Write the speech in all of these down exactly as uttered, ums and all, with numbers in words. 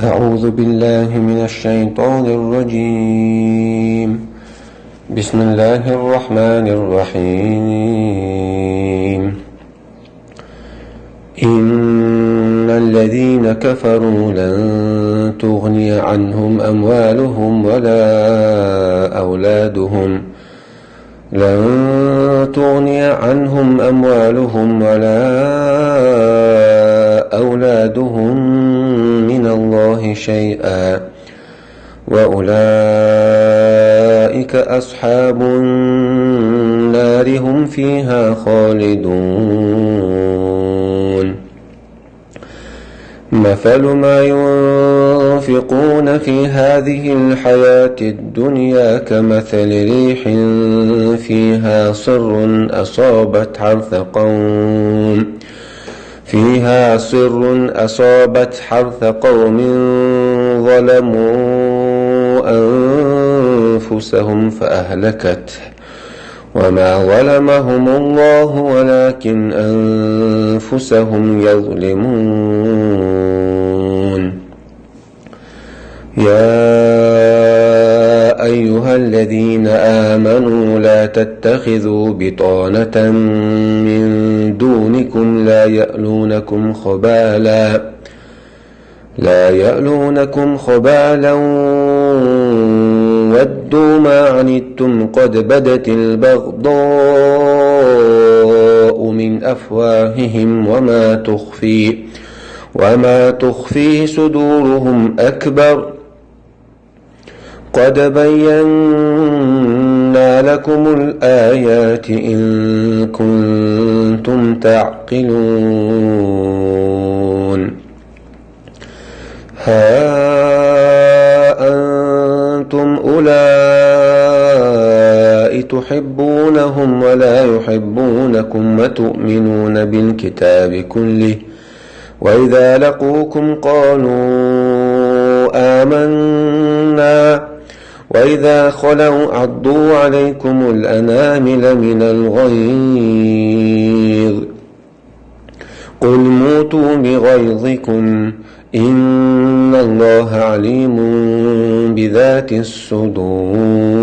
أعوذ بالله من الشيطان الرجيم. بسم الله الرحمن الرحيم. إن الذين كفروا لن تغني عنهم أموالهم ولا أولادهم لن تغني عنهم أموالهم ولا أولادهم من الله شيئا، وأولئك أصحاب النار هم فيها خالدون. مثل ما ينفقون في هذه الحياة الدنيا كمثل ريح فيها صر أصابت حرث قوم فيها صر أصابت حرث قوم ظلموا أنفسهم فأهلكته وما ظلمهم الله ولكن أنفسهم يظلمون. يا أيها الذين آمنوا لا تتخذوا بطانة من دونكم لا يألونكم خبالا لا يألونكم خبالا ودوا ما عنتم قد بدت البغضاء من أفواههم وما تخفي وما تخفي صدورهم أكبر قد بينا لكم الآيات إن كنتم تعقلون. ها أنتم أولئك تحبونهم ولا يحبونكم وتؤمنون بالكتاب كله وإذا لقوكم قالوا آمنا وإذا خلوا عضوا عليكم الأنامل من الغيظ قل موتوا بغيظكم إن الله عليم بذات الصدور.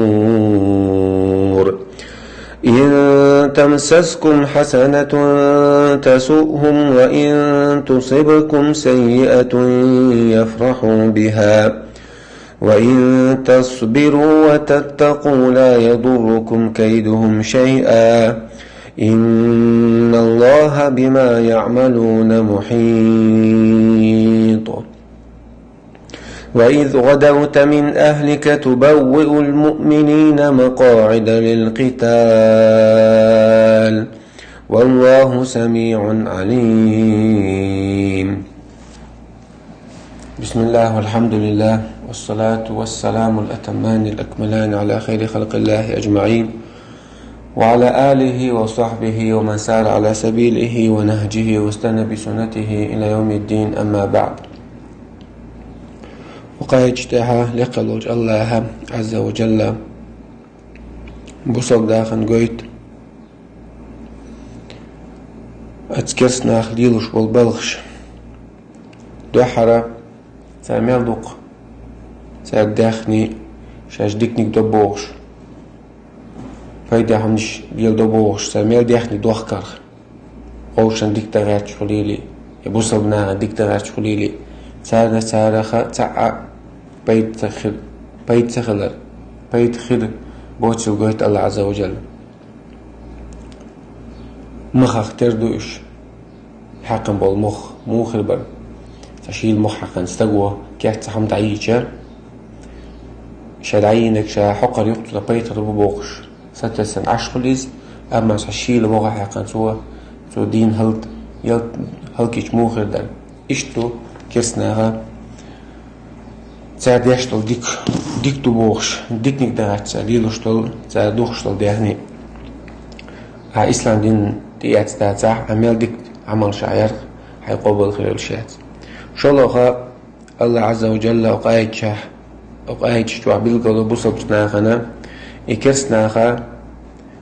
إن تمسسكم حسنة تسؤهم وإن تصبكم سيئة يفرحوا بها وإن تصبروا وتتقوا لا يضركم كيدهم شيئا إن الله بما يعملون محيط. وإذ غدوت من أهلك تبوئ المؤمنين مقاعد للقتال والله سميع عليم. بسم الله والحمد لله والصلاة والسلام الأتمان الأكملان على خير خلق الله أجمعين وعلى آله وصحبه ومن سار على سبيله ونهجه واستنى بسنته إلى يوم الدين أما بعد. وقايج تها لقلوج الله عز وجل بصداقا قويت أتكرسناخ ليلوش والبلخش. Дуьххьара цара мел дукха, цара даьхни шаьш диканиг до бохуш, пайда хӀаманаш леладо бохуш, цара мел даьхни дохкарх, вовшашна дика дан гӀерташ хуьлийла, я бусалба нахана дика дан гӀерташ хуьлийла, царна цараха цхьа а пайда ца хи-, пайда ца хилар, пайда хир боцийла гойту АллахӀ Ӏазза ва Джалла. Махах тера ду уьш. Хьаькхна болу мох муха хир бара? Цхьа шийла мох хьаькхна стаго кеца хӀума дӀайийча, ша дӀайийнарг ша хьокхара юкъа цунах пайда хир бу бохуш, соответственно, Ӏаш хуьлу иза, амма цхьа шийла мох хьаькхна цо, цо дийна хӀалт-, ялт-, хӀаллакйича муха хир дара? Иштта ду керстанаха цара деш долу дика, дика ду бохуш, диканиг дан гӀерташ цара лелош долу, цара духуш долу даьхни. Ахьа ислам дин тӀеэцна дацахь, Ӏамал дика Ӏамалш Ӏа ярх, хьайн къобал хир йолуш яц. ШолгӀа, АллахӀ Ӏазза ва Джалла окху аятчохь, окху аяташ чохь билгало бусалбачу нахана, и керстанаха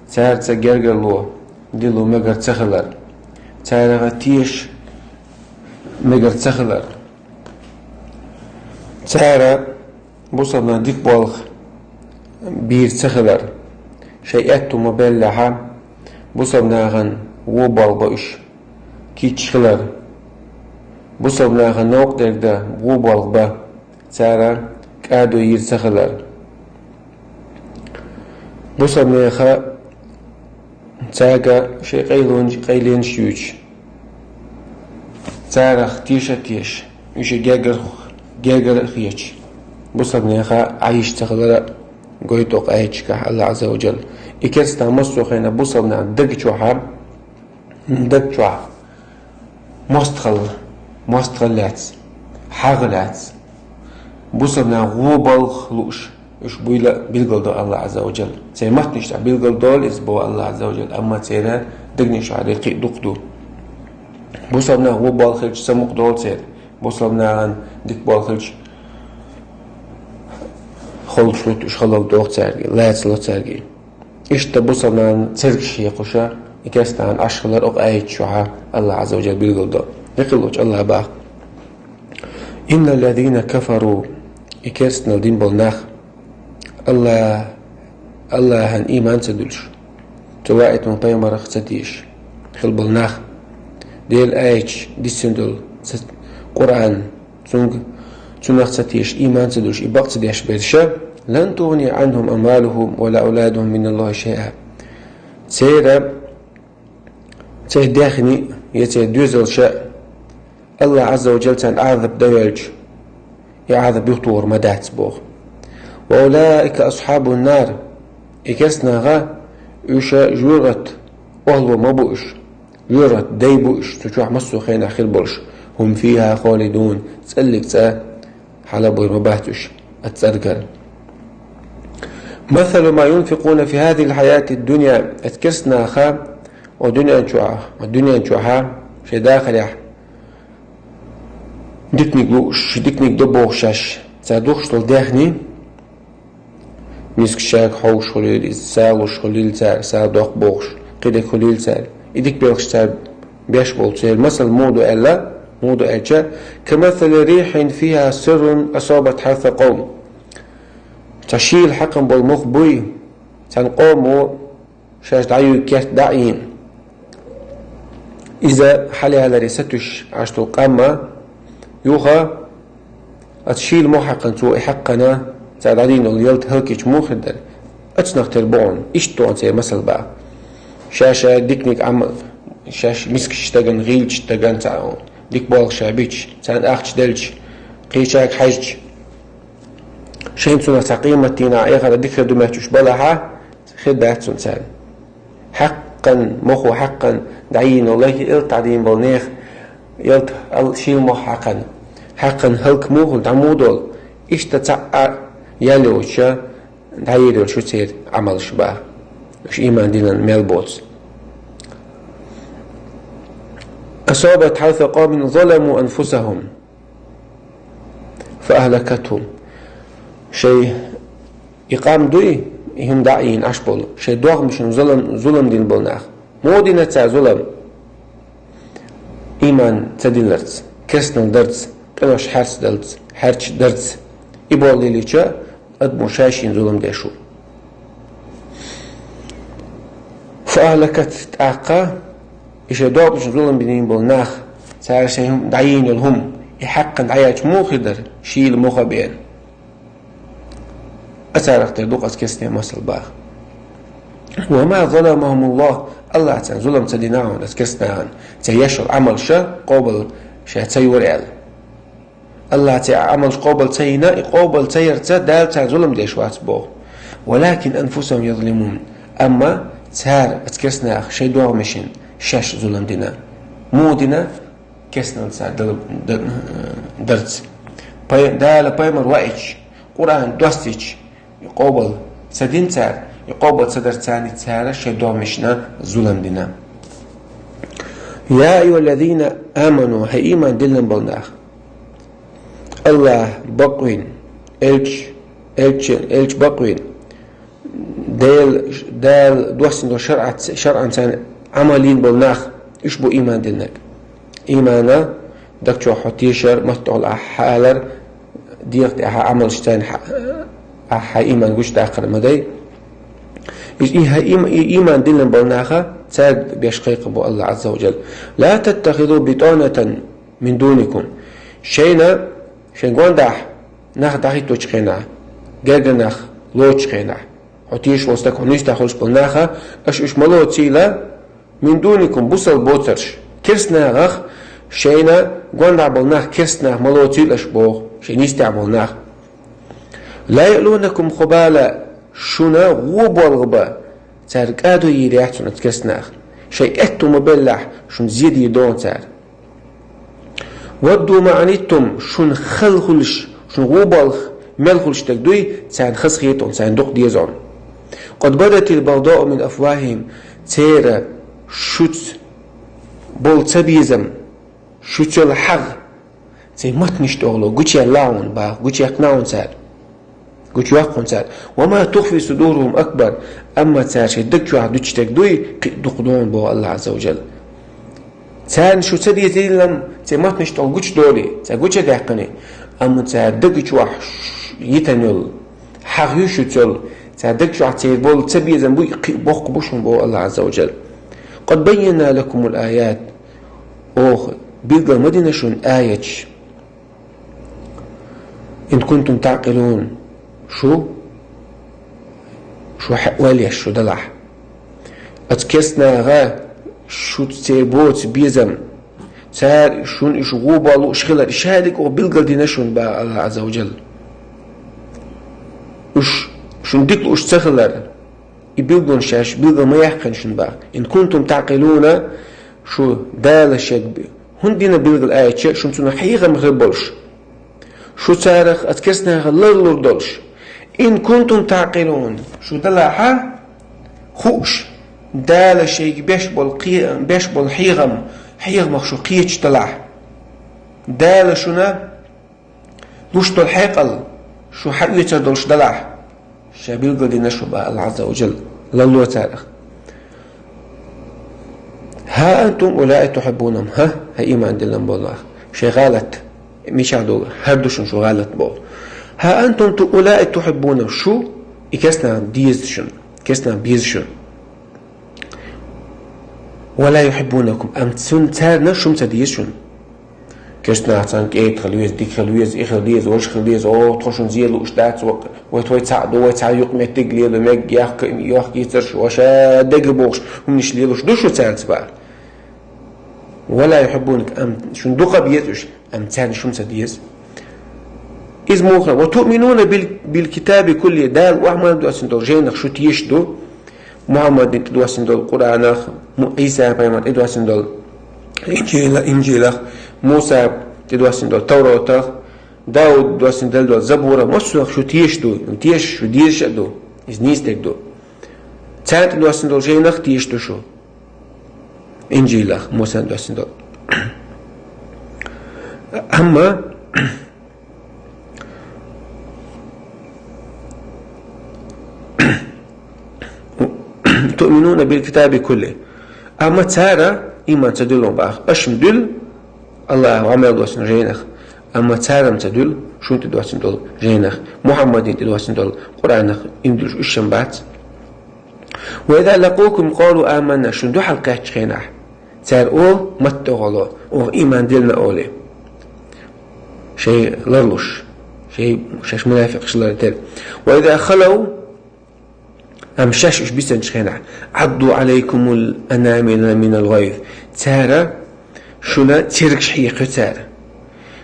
цаьрца гергарло дилло мегар ца хилар, царах тешаш мегар ца хилар. Цара бусалба наха дика болх бийр ца хилар, шоай аьттув ма беллехьа, бусалба нахана во болх ба уьш кийча хилар, бусалба нахана новкъа дерг дан во болх ба цара кӀадо йийр ца хилар. Бусалба наха цаьрга шоай къайленаш, къайленаш юьйцуш, царах теша а теша, уьш гергара, гергара а хеташ, бусалба наха Ӏайиш ца хилар гойту укх аяташкахь АллахӀ Ӏазза ва Джалла. И керстанаша массо а хенахь бусалба наьха даг чохь а, даг чохь мостагӀалла, мостагӀалла лаьцна, хьагӀ лаьцна, бусалба наха во болх лууш, уьш буйла билгалдо АллахӀ Ӏазза ва Джалла. Церан маттанаш тӀехь билгалдолу иза, боху АллахӀ Ӏазза ва Джалла, амма церан дегнаш чохь дерг кхин а дукха ду. Бусалба наха во болх хилча, самукъадолу церан, бусалба нахана дика болх хилча, ховш луьту уьш, халал доху цаьрга, лацало цаьрга. Иштта бусалба нахана цергаш хьекхуш, и керстанаша Ӏаш хилар укх аяташ чохь АллахӀ Ӏазза ва Джалла билгалдо. Декъалчу АллахӀа боху: «Инна ллазина кафару», и керстаналла дина болу нах, АллахӀ, АллахӀана ийман ца дуьллуш, цу ваийтина пайхамарах ца тешаш хилла болу нах, Делан аяташ дисина долу ца, Къуръан, цуьнга, цунах ца тешаш, ийман ца дуьллуш, и бакъ ца деш берш, «лан тугӀни Ӏанхум амвалухум ва ла авладухум мин АллахӀи шайъа». Церан, церан даьхни а, я церан доьзалш а АллахӀ Ӏазза ва Джалла царна Ӏазап дан велча, и Ӏазап юхатухур ма дац боху. «Ва улаика асхьабун нар», и керстанаха, уьш жоьжахатин охӀла ма бу уьш. Жоьжахатин дай бу уьш, цу чохь массо а хенахь хир болуш, «хӀум фихӀа холидун», цӀаллиг цӀа хьала а буьйр ма бац уьш оцу цӀергара. «Масалу ма юнфикъуна фи хӀазихӀил хьаятид дунья», оцу керстанаха, о дуьнен чохь, о дуьнен чохь шайн дахарехь диканиг лууш, диканиг до бохуш шаьш, цара духуш долу даьхни, мискачаьрга хьовсуш хуьлийла иза, сагӀа луш хуьлийла цара, сагӀа доккху бохуш, кхидерг хуьлийла цара. И дика белхаш цара беш болу церан масал муха ду аьлла, муха ду аьлча, «камасали рихьин фихӀа саррун асабат хьарса къавм». Цхьа шийла хьакхам болу мух буй, цхьана къомо шаьш дӀаюьйгу керт дӀа а йийна. Иза хьалаяларе сатуьйсуш Ӏаш долу къам а, юха оцу шийла мохь хьаькхна цо и хьаькхна, цара дӀадийна долу ялта хӀаллакйича муха хир дара? Оцунах тера бу хьуна, иштта ду хьуна церан масал боху. Ша-ша диканиг Ӏамал, шаьш мискачу стагана, гӀийлачу стагана цхьа дика болх ша бича, царна ахча делча, кхечаьрга хьаьжча, шайна цунах цхьа къематдийнахь эхарт дика хир ду моьттуш балахь а, хир дац цунна царна. Хьаькхна, мохо хьаькхна дӀайийна лайх, ялта дӀадийна болу нехан, ялта ал шийла мохь хьаькхна, хьаькхна хӀаллак муха хуьлу, дӀа муха долу, иштта цхьаъ а ял йоцуша дӀайийр йолуш ю церан Ӏамалш боху, уьш ийман динан мел боцу. «Асабат хьарса къавмин заламу анфусахӀум». «ФаахӀлакатхӀум». Шайн и къам дуй, и хӀума дӀа а йийна Ӏаш болу, шайн догӀмашна зулам, зулам дина болу нах. Муха дина цара зулам? Ийман ца дилларца, керстаналла дарца, къинош хьарчдалц, хьарчдарца. И болу лелийча, адамо шай-шайна зулам деш ву. «ФаахӀлакат», тӀаккха и шайн догӀмашна зулам дина болу нах, цара шайн хӀума дӀайийна йолу хӀума, и хьаькхна дӀаяьлча муха хир дара, шийла мохь а беана? Оцарах тера ду-кх оцу керстанийн масал боху. «Ва ма заламахӀумуллахӀ», АллахӀа царна зулам ца дина хьуна, оцу керстанашна, цара еш йолу Ӏамалш къобал ша ца йора аьлла. АллахӀа церан Ӏамалш къобал ца йина, и къобал ца ярца Дала царна зулам деш вац боху. «ВалакӀин анфусахӀум язлимун». Амма цара, оцу керстанаша, шайн догӀмашна шаьш зулам дина. Муха дина? Керстаналла цара дала-, д-, дарца. Пай-, Дала пайхамар ваийтича, Къуръан доссийча, и къобал ца дина цара, и къобал ца дарца цара шайн догӀмашна зулам дина. «Я айюхӀаллазина аману», хӀай ийман диллина болу нах! АллахӀ бакъвина, элча, элча, элча бакъвина, Дела, Дала доссина долу шарӀаца, шарӀанца Ӏамал йина болу нах, уьш бу ийман диллинарг. Иймана даг чохь хьо тешар, маттахула ахь хьалар, дегӀа тӀехьа Ӏамалш царна хьа-, ахьа иман гучадаккхар ма дай. Иш и хьа има-, и иман диллина болу наха цаьрга беш кхайкхам бу Аллах Азза ва Джалла. «Ла таттахизу битанатан мин дуникум». Шайна, шайн гондахь нах дӀахӀитточу хенахь, гергара нах лоцучу хенахь, хьо тешаш волу стаг, хьо нисдеш хуьлуш болу наха, аша уьш ма лоцийла, мин дуникум, бусалба боцурш, керста нахах, шайна гондахь болу нах керста нах ма лоцийла аша боху, шайн нисдеш болу нах. «Ла яълунакум хабала», шуна гӀо болх бан цара кӀадо йийр яц шуна керста нах. Шайн аьтто ма беллехь, шуна зе дийр ду цара. «Вадду ма аниттум», шуна хала хуьлуш, шуна гӀо болх мел хуьлуш дерг дуй, царна хазахета хьуна, царна дукха деза хьуна. «Къад бадатил багъдау мин афвахихим», церан шуьца болу цабезам, шуьца йолу хьагӀ, церан маттанаш тӀехула гучуяьлла хьуна боху, гучуяьккхина хьуна цара. Гучуйоккху хьуна цара. «Ва ма тухфи судурухум акбар», амма цара шайн даг чохь дуьтуш дерг дуй, кхин а дукха ду хьуна боху Аллах Азза ва Джалла. Царна шу ца дезийла-м, церан маттанаш тӀехула гучудолий, цара гучу а даьккхиний, амма цара даг чохь ш-, йитина йолу хьагӀ ю шуьца йолу, цара даг чохь церан болу цабезам буй, кхин а боккха бу шуна боху Аллах Азза ва Джалла. «Къад баййанна лакумул аят», оха билгал ма дина шуна аяташ. «Ин кунтум таъкъилун», шу, шу хьа-, ойла еш шу далахь. Оцу керста наха шуьца церан боцу безам, цара шуна уьш гӀо бан лууш хилар, ша дика оха билгал дина шуна боху Аллах Азза ва Джалла. Уьш шуна дика лууш ца хилар, и билгалонаш шаьш билгал ма яьккхина шуна боху. «Ин кунтум таъкъилуна», шу Дала шег хӀунда дина билгал аьлча, шуна цунах хьехам хир болуш. Шу царах, оцу керста нахах ларлур долуш. «Ин кунтум таъкъилун», шу далахь хууш, Дала шайга беш болу кхе-, беш болу хьехам, хьехамах шу кхеташ далахь. Дала шуна луш долу хьекъал шу хьаоьцур долуш далахь, ша билгал дина шу боху Аллах Азза ва Джалла, ларло царах. «Ха антум улаи тухиббунахум», хӀа, хӀа, иман диллина болу нах. Шайн гӀалат, мичахь долу, хӀара ду шуна шу гӀалат боху. «Ха антум ту улаи тухиббунахум», шу и керста нах деза шуна, керста нах беза шуна. «Ва ла юхиббунакум», амма цун-, царна шу-м ца деза шуна. Керста нах царна кӀеда хила веза, дика хила веза, и хила деза, важа хила деза, о, тхо шуна зе лууш дац, вай, вай цхьаъ ду, вай цхьа юкъаметтиг лело мега, яккха, йохкийцар шу, ваша дега бохуш, хӀуманаш лелуш ду шу цаьрца боху. «Ва ла юхиббунакум», амма шуна дукха беза уьш, амма царна шу-м ца деза. Иза муха: «Ва туъминуна бил, бил китаби кулли», Дала охьаман доссина долу жайнах шу тешаш ду, Мухьаммадна тӀедоссина долу Къуръанах, Му-, Ӏийса пайхамарна тӀедоссина долу Инжила-, Инжилах, Муса тӀедоссина долу Тавратах, Дауд доссина делла долу Забурах, массарах шу тешаш ду, тешаш шу дезаш а ду, иза нийса дерг ду. Царна тӀедоссина долу жайнах тешаш ду шу. Инжилах, Мусан доссина долу. Амма «Туъминуна бил китаби кулли». Амма цара иман ца дуьллу боху. Аша-м дуьллу Аллаха охьамел доссина жайнах. Амма цара-м ца дуьллу шуна тӀедоссина долу жайнах, Мухьаммадна тӀедоссина долу Къуръанах, им дуьллуш уьш-м бац. «Ва иза лакъукум къалу аманна», шуна дуьхьал кхаьччу хенахь, цара олу, маттахула, оха иман диллина олий. Шайн ларлуш, шайн, шаьш мунафикъаш лар тера. «Ва иза халав», амма шаьш уьш бисанчу хенахь, «Ӏадду Ӏалайкумул анамила минал гъайз», цара шуна цергаш хьекхайо цара.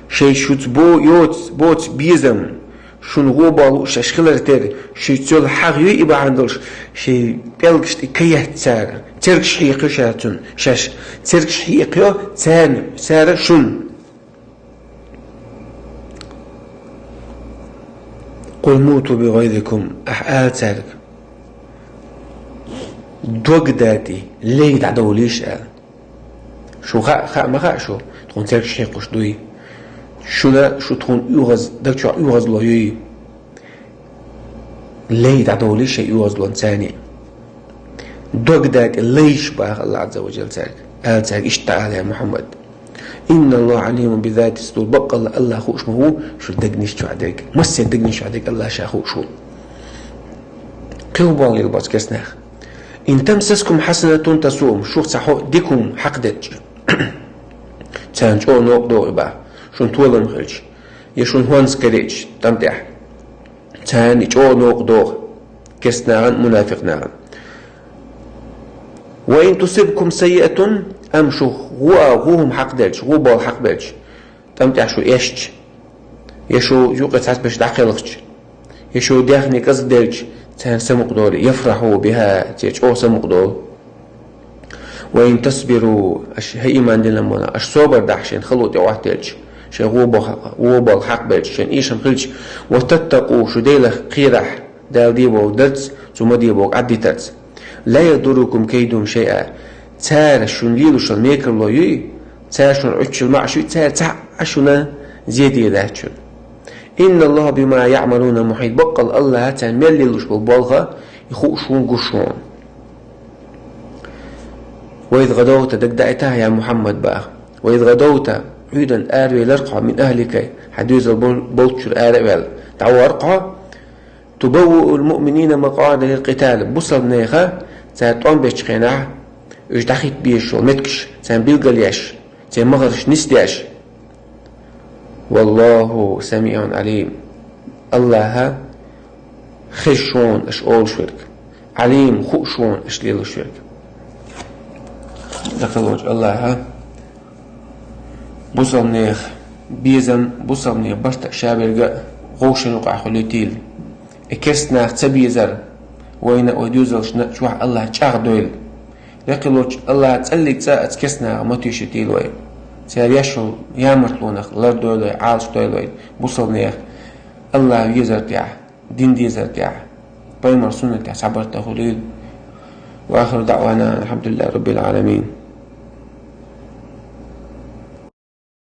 Шайн шуьца бо-, йоц-, боцу безам, шуна гӀо болу шаьш хилар тера, шуьца йолу хьагӀ юй и бахьана долуш, шайн пӀелгаш тӀе каетта цара, цергаш хьекхайо ша цунна, шаьш цергаш хьекхайо царна, цара шуна. «Къул муту би гъайзикум», ахь ала цаьрга: «Дог датӀе, лей дӀадовлийша», ала. Шу хаа, хаа ма хаьа шу, тхуна цергаш хьекхуш дуй. Шуна, шу тхуна оьгӀаз, даг чохь оьгӀазло юй. Лей дӀадовлийша шайн оьгӀазлонца царна. Дог датӀе лайша боху Аллах Азза ва Джалла цаьрга. Ала цаьрга иштта ала, я Мухьаммад. إن الله عليم بذات الصدور. Баккъалла Аллах хууш ма ву шун дегнаш чу дерг. Массер дегнаш чу дерг Аллах ша хууш ву. Кхин хӀун болх лелабу оцу керстанаха? إن تمسسكم حسنة تسؤهم. Шух цхьа хӀо-, дика хӀума хьакхадерча, царна чӀогӀа новкъа догӀу бах, шун толам хилча, я шун хӀонс карийча тӀам тӀехь. Царна и чӀогӀа новкъа догӀу, керстанахана, мунафикънахана. وإن تصبكم سيئة, амма шух гӀо а, гӀо хӀума хьакхаделча, гӀо болх хьакхабелча, тӀам тӀехь шу эшча, я шу юкъе цхьацца берш дӀакхелхча, я шу даьхни кӀезиг делча, царна самукъа долу, يفرحوا بها, церан чӀогӀа самукъа долу. وإن تصبروا, аша, хӀай, ийман диллина болу нах, аша собар дахь шайн хало тӀе Ӏоттаделча, шайн гӀо бо-, гӀо болх хьакхабелча, шайн эшам хилча, وتتقوا, шу Делах кхерахь, Дала де бохург дарца, Цо ма де бохург Ӏадитарца. لا يضركم كيدهم شيئا. Цара шуна лелош йолу мекарло юй, цара шуна Ӏуьттуш йолу маӀаш юй, цара цхьаъ а шуна зе дийр дац шуна. إن الله بما يعملون محيط. Баккъалла Аллах царна мел лелош болу болх и хууш ву, гуш ву. وإذ غدوت, дагадеъча, я Мухьаммад, бах. وإذ غدوت, Ӏуьйранна аравелира хьо, من أهلك, хьан доьзал бол-, болччуьра ара а ваьлла, дӀавахара хьо. تبوئ المؤمنين مقاعد للقتال. Бусалба нехан цара тӀом бечу хенахь, уьш дӀахӀитта безаш йолу меттигаш царна билгалъеш, церан махарш нисдеш. والله سميع عليم. Аллаха хезаш ву аша олуш верг. Ӏалим, хууш ву аша лелош верг. Дакъалоцу Аллаха бусалба нехан безам, бусалба нехан барт а, ша берг а вовшийн юкъахь хуьлуьйтийла. И керстанах ца безар вайна а, вай доьзалшна а чохь Аллах чӀагӀдойла. Дакъалоцу Аллаха цӀаллиг цӀа а оцу керстанаха ма туьйшуьйтийла вай. Цара еш йолу ямартлонах лардойла вай, Ӏалашдойла вай, бусалба нехан Аллах везар тӀехь, дин дезар тӀехь, пайхамар суннат тӀехь цхьабарт а хуьлийла. وآخر دعوانا أن الحمد لله رب العالمين.